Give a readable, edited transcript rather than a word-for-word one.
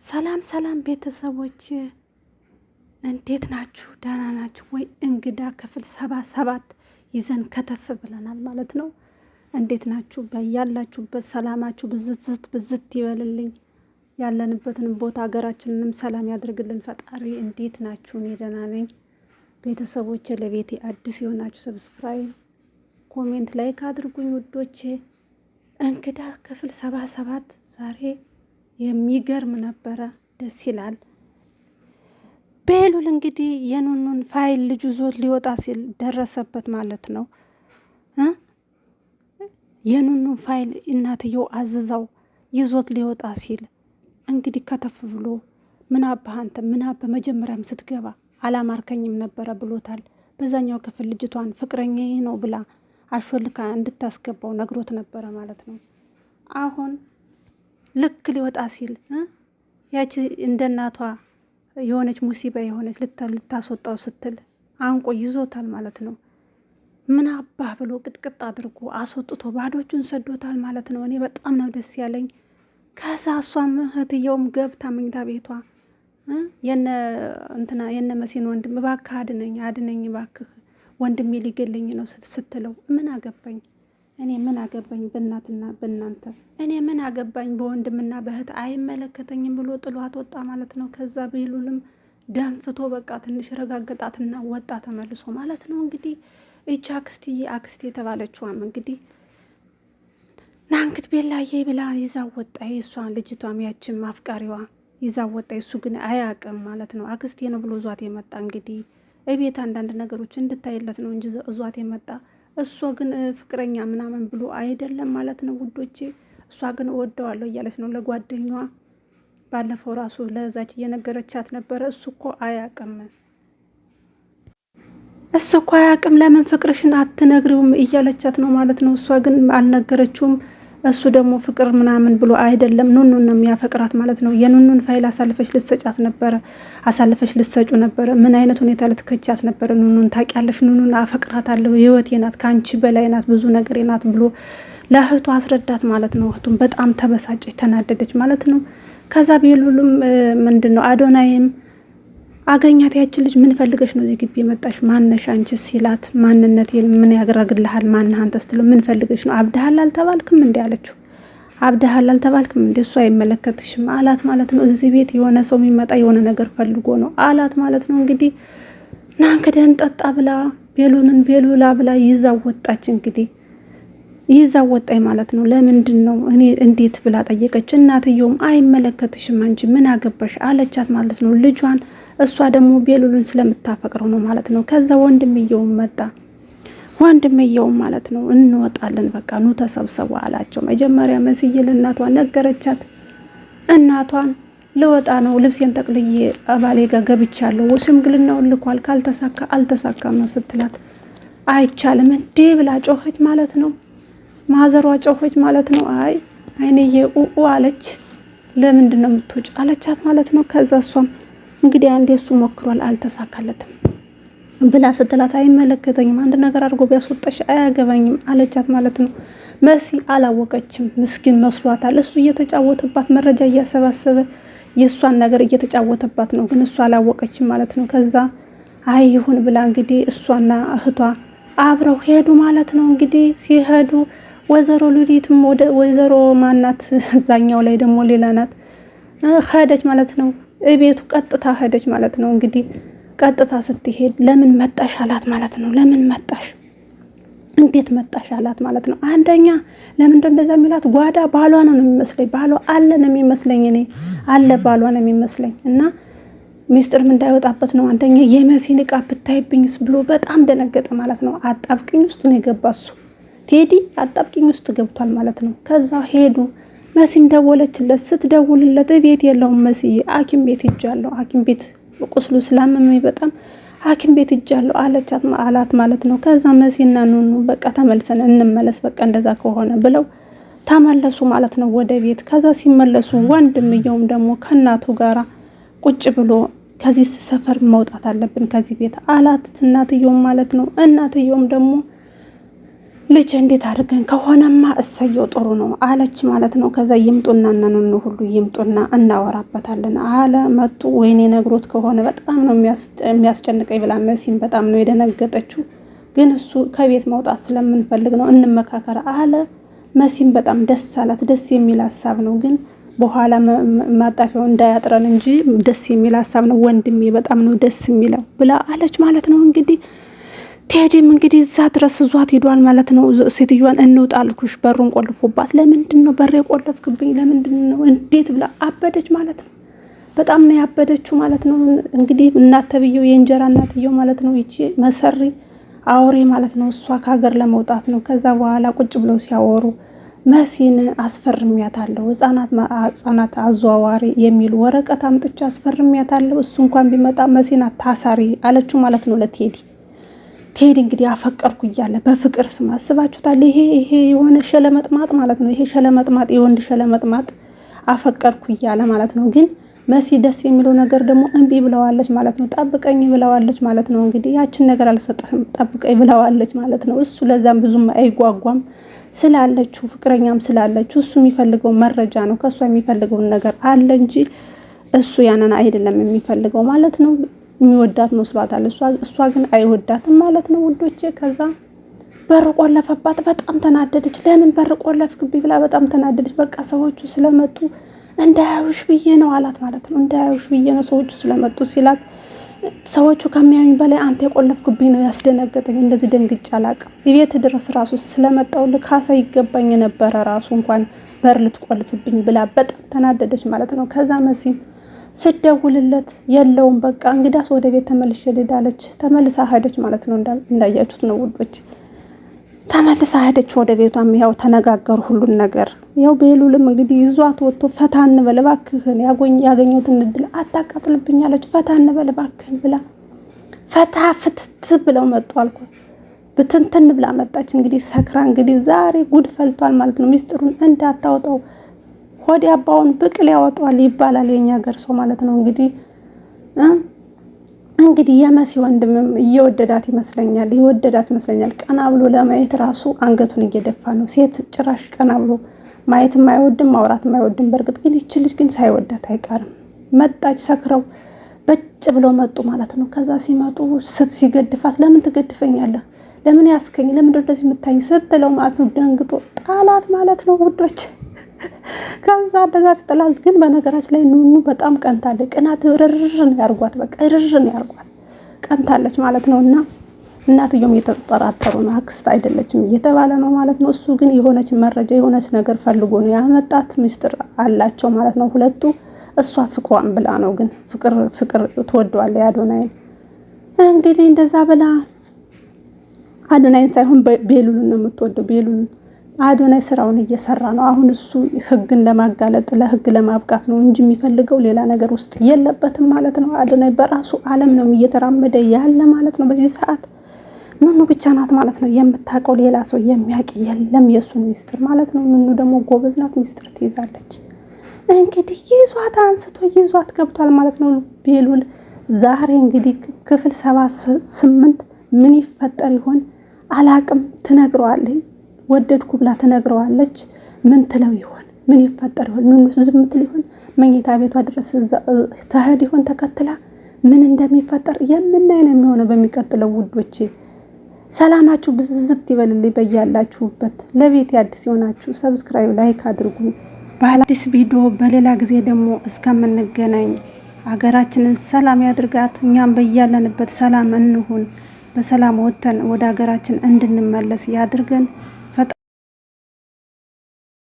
ሰላም ሰላም ቤተሰቦች እንዴት ናችሁ? ደህና ናችሁ ወይ? እንግዳ ክፍል 77 ይዘን ከተፍ ብለናል ማለት ነው። እንዴት ናችሁ? በያላችሁበት ሰላማችሁ ብዝት ብዝት ይበልልኝ። ያለንበትን ቦታ ሀገራችንንም ሰላም ያድርግልን ፈጣሪ። እንዴት ናችሁ? እኔ ደህና ነኝ። ቤተሰቦቼ ለቤቴ አዲስ የሆናችሁ subscribe፣ comment፣ like አድርጉኝ ውዶቼ። እንግዳ ክፍል 77 ዛሬ የሚገርም ነበረ። ደስ ይላል። ቤሉል እንግዲህ የኑኑን ፋይል ልጁ ዞት ሊወጣ ሲል ደረሰበት ማለት ነው። የኑኑን ፋይል እናትየው አዝዛው ይዞት ሊወጣ ሲል እንግዲህ ከተፍ ብሎ ምን አባህ አንተ ምን አባህ መጀመሪያም ስትገባ አላማርከኝም ነበረ ብሎታል። በዛኛው ክፍል ልጅቷን ፍቅረኛዬ ነው ብላ አሾልካ እንድታስገባው ነግሮት ነበረ ማለት ነው። አሁን ልክ ሊወጣ ሲል ያቺ እንደ እናቷ የሆነች ሙሲባ የሆነች ልታስወጣው ስትል አንቆ ይዞታል ማለት ነው። ምን አባህ ብሎ ቅጥቅጥ አድርጎ አስወጥቶ ባዶቹን ሰዶታል ማለት ነው። እኔ በጣም ነው ደስ ያለኝ። ከዛ እሷም እህትየውም ገብታ መኝታ ቤቷ የነ እንትና የነ መሲን ወንድም እባክህ አድነኝ፣ አድነኝ እባክህ ወንድሜ ሊገለኝ ነው ስትለው ምን አገባኝ እኔ ምን አገባኝ በእናትና በእናንተ እኔ ምን አገባኝ በወንድምና በእህት አይመለከተኝም ብሎ ጥሏት ወጣ ማለት ነው። ከዛ ቤሉልም ደንፍቶ በቃ ትንሽ ረጋገጣትና ወጣ ተመልሶ ማለት ነው። እንግዲህ ይቺ አክስትዬ አክስቴ የተባለችዋም እንግዲህ ናንክት ቤላዬ ብላ ይዛ ወጣ። የእሷን ልጅቷም ያችን አፍቃሪዋ ይዛ ወጣ። እሱ ግን አያውቅም ማለት ነው። አክስቴ ነው ብሎ እዟት የመጣ እንግዲህ እቤት አንዳንድ ነገሮች እንድታይለት ነው እንጂ እዟት የመጣ እሷ ግን ፍቅረኛ ምናምን ብሎ አይደለም ማለት ነው ውዶቼ። እሷ ግን እወደዋለሁ እያለች ነው ለጓደኛዋ። ባለፈው ራሱ ለዛች እየነገረቻት ነበረ። እሱ እኮ አያውቅም እሱ እኮ አያውቅም ለምን ፍቅርሽን አትነግሪውም እያለቻት ነው ማለት ነው። እሷ ግን አልነገረችውም። እሱ ደግሞ ፍቅር ምናምን ብሎ አይደለም ኑኑን ነው የሚያፈቅራት ማለት ነው። የኑኑን ፋይል አሳልፈሽ ልትሰጫት ነበረ፣ አሳልፈሽ ልትሰጩ ነበረ። ምን አይነት ሁኔታ ልትከቻት ነበረ? ኑኑን ታውቂያለሽ፣ ኑኑን አፈቅራታለሁ፣ ህይወቴ ናት፣ ከአንቺ በላይ ናት፣ ብዙ ነገሬ ናት ብሎ ለእህቱ አስረዳት ማለት ነው። እህቱም በጣም ተበሳጨች፣ ተናደደች ማለት ነው። ከዛ ቤሉልም ምንድን ነው አዶናይም አገኛት ያችን ልጅ ምን ፈልገሽ ነው እዚህ ግቢ የመጣሽ? ማነሽ አንቺ ሲላት ማንነት ምን ያደርግልሃል? ማነህ አንተ ስትለው ምን ፈልገሽ ነው? አብድሃል አልተባልክም እንዴ አለችው። አብድሃል አልተባልክም እንዴ? እሱ አይመለከትሽም አላት ማለት ነው። እዚህ ቤት የሆነ ሰው የሚመጣ የሆነ ነገር ፈልጎ ነው አላት ማለት ነው። እንግዲህ ና እንግዲህ ጠጣ ብላ ቤሉንን ቤሉላ ብላ ይዛ ወጣች። እንግዲህ ይዛ ወጣኝ ማለት ነው። ለምንድን ነው እኔ እንዴት ብላ ጠየቀች። እናትየውም አይመለከትሽም አንቺ ምን አገባሽ አለቻት ማለት ነው ልጇን እሷ ደግሞ ቤሉልን ስለምታፈቅረው ነው ማለት ነው። ከዛ ወንድምየውም መጣ። ወንድምየውም ማለት ነው እንወጣለን በቃ ኑ ተሰብሰቡ አላቸው። መጀመሪያ መስዬ ለእናቷ ነገረቻት። እናቷን ልወጣ ነው ልብሴን ጠቅልዬ ባሌ ጋር ገብቻለሁ፣ ሽምግልናውን ልኳል፣ ካልተሳካ አልተሳካም ነው ስትላት አይቻልም እንዴ ብላ ጮኸች ማለት ነው። ማዘሯ ጮኸች ማለት ነው። አይ አይኔዬ ኡኡ አለች። ለምንድን ነው የምትወጪ አለቻት ማለት ነው። ከዛ እሷም እንግዲህ አንዴ እሱ ሞክሯል አልተሳካለትም ብላ ስትላት አይመለከተኝም፣ አንድ ነገር አድርጎ ቢያስወጣሽ አያገባኝም አለቻት ማለት ነው። መሲ አላወቀችም፣ ምስኪን መስሏታል። እሱ እየተጫወተባት መረጃ እያሰባሰበ የእሷን ነገር እየተጫወተባት ነው፣ ግን እሷ አላወቀችም ማለት ነው። ከዛ አይ ይሁን ብላ እንግዲህ እሷና እህቷ አብረው ሄዱ ማለት ነው። እንግዲህ ሲሄዱ ወይዘሮ ሉሊትም ወደ ወይዘሮ ማናት እዛኛው ላይ ደግሞ ሌላ ናት ሄደች ማለት ነው። እቤቱ ቀጥታ ሄደች ማለት ነው። እንግዲህ ቀጥታ ስትሄድ ለምን መጣሽ አላት ማለት ነው። ለምን መጣሽ እንዴት መጣሽ አላት ማለት ነው። አንደኛ ለምን እንደዛ የሚላት ጓዳ ባሏ ነው የሚመስለኝ፣ ባሏ አለ ነው የሚመስለኝ፣ እኔ አለ ባሏ ነው የሚመስለኝ እና ሚስጥርም እንዳይወጣበት ነው። አንደኛ የመሲን ዕቃ ብታይብኝስ ብሎ በጣም ደነገጠ ማለት ነው። አጣብቅኝ ውስጥ ነው የገባ እሱ ቴዲ አጣብቅኝ ውስጥ ገብቷል ማለት ነው። ከዛ ሄዱ መሲም ደወለችለት። ስትደውልለት ቤት የለውም መስዬ፣ ሐኪም ቤት ሂጃለሁ፣ ሐኪም ቤት ቁስሉ ስላመመኝ በጣም ሐኪም ቤት ሂጃለሁ አለቻት አላት ማለት ነው። ከዛ መሲና ኑኑ በቃ ተመልሰን እንመለስ በቃ እንደዛ ከሆነ ብለው ተመለሱ ማለት ነው ወደ ቤት። ከዛ ሲመለሱ ወንድምየውም ደግሞ ከእናቱ ጋራ ቁጭ ብሎ ከዚህ ሰፈር መውጣት አለብን ከዚህ ቤት አላት እናትየውም ማለት ነው። እናትየውም ደግሞ ልጅ እንዴት አድርገን ከሆነማ እሰየው ጥሩ ነው አለች ማለት ነው። ከዛ ይምጡና እነኑኑ ሁሉ ይምጡና እናወራበታለን አለ። መጡ። ወይኔ ነግሮት ከሆነ በጣም ነው የሚያስጨንቀኝ ብላ መሲም በጣም ነው የደነገጠችው። ግን እሱ ከቤት መውጣት ስለምንፈልግ ነው እንመካከር አለ። መሲም በጣም ደስ አላት። ደስ የሚል ሀሳብ ነው፣ ግን በኋላ ማጣፊያው እንዳያጥረን እንጂ ደስ የሚል ሀሳብ ነው ወንድሜ፣ በጣም ነው ደስ የሚለው ብላ አለች ማለት ነው። እንግዲህ ቴዲም እንግዲህ እዛ ድረስ እዟት ሄዷል ማለት ነው። ሴትዮዋን እንውጣ አልኩሽ፣ በሩን ቆልፎባት፣ ለምንድን ነው በር የቆለፍክብኝ? ለምንድን ነው እንዴት ብላ አበደች ማለት ነው። በጣም ነው ያበደችው ማለት ነው። እንግዲህ እናት ተብዬው የእንጀራ እናትየው ማለት ነው ይቺ መሰሪ አውሬ ማለት ነው። እሷ ከሀገር ለመውጣት ነው። ከዛ በኋላ ቁጭ ብለው ሲያወሩ መሲን አስፈርሚያታለሁ፣ ህጻናት አዘዋዋሪ የሚል ወረቀት አምጥቼ አስፈርሚያታለሁ፣ እሱ እንኳን ቢመጣ መሲን አታሳሪ አለችው ማለት ነው ለቴዲ። ቴዲ እንግዲህ አፈቀርኩ እያለ በፍቅር ስም አስባችሁታል። ይሄ የሆነ ሸለመጥማጥ ማለት ነው። ይሄ ሸለመጥማጥ የወንድ ሸለመጥማጥ አፈቀርኩ እያለ ማለት ነው። ግን መሲ ደስ የሚለው ነገር ደግሞ እምቢ ብለዋለች ማለት ነው። ጠብቀኝ ብለዋለች ማለት ነው። እንግዲህ ያችን ነገር አልሰጥህም ጠብቀኝ ብለዋለች ማለት ነው። እሱ ለዛም ብዙም አይጓጓም ስላለችው ፍቅረኛም ስላለችው እሱ የሚፈልገው መረጃ ነው። ከእሷ የሚፈልገውን ነገር አለ እንጂ እሱ ያንን አይደለም የሚፈልገው ማለት ነው። የሚወዳት መስሏታል። እሷ ግን አይወዳትም ማለት ነው ውዶቼ። ከዛ በር ቆለፈባት። በጣም ተናደደች። ለምን በር ቆለፍክብኝ ብላ በጣም ተናደደች። በቃ ሰዎቹ ስለመጡ እንዳያዩሽ ብዬ ነው አላት ማለት ነው። እንዳያዩሽ ብዬ ነው ሰዎቹ ስለመጡ ሲላት ሰዎቹ ከሚያዩኝ በላይ አንተ የቆለፍክብኝ ነው ያስደነገጠኝ። እንደዚህ ደንግጬ አላቅም። ቤት ድረስ ራሱ ስለመጣው ካሳ ይገባኝ ነበረ ራሱ እንኳን በር ልትቆልፍብኝ ብላ በጣም ተናደደች ማለት ነው። ከዛ መሲም ስደውልለት የለውም በቃ እንግዳስ ወደ ቤት ተመልሼ ልሂድ አለች። ተመልሳ ሄደች ማለት ነው። እንዳያችሁት ነው ውዶች፣ ተመልሳ ሄደች ወደ ቤቷም። ያው ተነጋገሩ ሁሉን ነገር። ያው ቤሉልም እንግዲህ ይዟት ወጥቶ ፈታ እንበል እባክህን፣ ያገኘሁትን እድል አታቃጥልብኝ አለች። ፈታ እንበል እባክህን ብላ ፈታ ፍትት ብለው መጡ አልኩ። ብትንትን ብላ መጣች። እንግዲህ ሰክራ እንግዲህ ዛሬ ጉድ ፈልቷል ማለት ነው። ሚስጥሩን እንዳታወጣው ሆድ ያባውን ብቅል ያወጣዋል ይባላል የኛ ሀገር ሰው ማለት ነው። እንግዲህ የመሲ ወንድምም እየወደዳት ይመስለኛል እየወደዳት ይመስለኛል። ቀና ብሎ ለማየት ራሱ አንገቱን እየደፋ ነው። ሴት ጭራሽ ቀና ብሎ ማየትም አይወድም ማውራትም አይወድም። በእርግጥ ግን ይች ልጅ ግን ሳይወዳት አይቀርም። መጣች ሰክረው በጭ ብለው መጡ ማለት ነው። ከዛ ሲመጡ ሲገድፋት ለምን ትገድፈኛለህ? ለምን ያስከኝ? ለምን እንደዚህ የምታኝ ስትለው ማለት ነው ደንግጦ ጣላት ማለት ነው ውዶች። ከዛ እንደዛ ስጥላት ግን በነገራችን ላይ ኑኑ በጣም ቀንታለች። ቅናት ርርን ያርጓት፣ በቃ ርርን ያርጓት ቀንታለች ማለት ነው። እና እናትዮም እየተጠራጠሩ ነው፣ አክስት አይደለችም እየተባለ ነው ማለት ነው። እሱ ግን የሆነች መረጃ የሆነች ነገር ፈልጎ ነው ያመጣት፣ ምስጢር አላቸው ማለት ነው ሁለቱ። እሷ ፍቅሯን ብላ ነው ግን ፍቅር ፍቅር ትወደዋለች አዶናይን። እንግዲህ እንደዛ ብላ አዶናይን ሳይሆን ቤሉልን ነው የምትወደው ቤሉልን አዶናይ ስራውን እየሰራ ነው። አሁን እሱ ህግን ለማጋለጥ ለህግ ለማብቃት ነው እንጂ የሚፈልገው ሌላ ነገር ውስጥ የለበትም ማለት ነው። አዶናይ በራሱ ዓለም ነው እየተራመደ ያለ ማለት ነው። በዚህ ሰዓት ኑኑ ብቻ ናት ማለት ነው የምታውቀው፣ ሌላ ሰው የሚያውቅ የለም የእሱን ሚስጥር ማለት ነው። ኑኑ ደግሞ ጎበዝ ናት፣ ሚስጥር ትይዛለች። እንግዲህ ይዟት አንስቶ ይዟት ገብቷል ማለት ነው ቤሉል። ዛሬ እንግዲህ ክፍል 78 ምን ይፈጠር ይሆን አላቅም። ትነግረዋለች ወደድኩ ብላ ትነግረዋለች። ምን ትለው ይሆን? ምን ይፈጠር ይሆን? ኑኑስ ዝም ትል ይሆን? መኝታ ቤቷ ድረስ ተሄድ ይሆን ተከትላ? ምን እንደሚፈጠር የምናይ ነው የሚሆነው በሚቀጥለው ውዶቼ። ሰላማችሁ ብዝዝት ይበልልኝ በያላችሁበት። ለቤት አዲስ የሆናችሁ subscribe፣ like አድርጉ። በአዲስ ቪዲዮ በሌላ ጊዜ ደግሞ እስከምንገናኝ ሀገራችንን ሰላም ያድርጋት። እኛም በያለንበት ሰላም እንሁን። በሰላም ወጥተን ወደ ሀገራችን እንድንመለስ ያድርገን።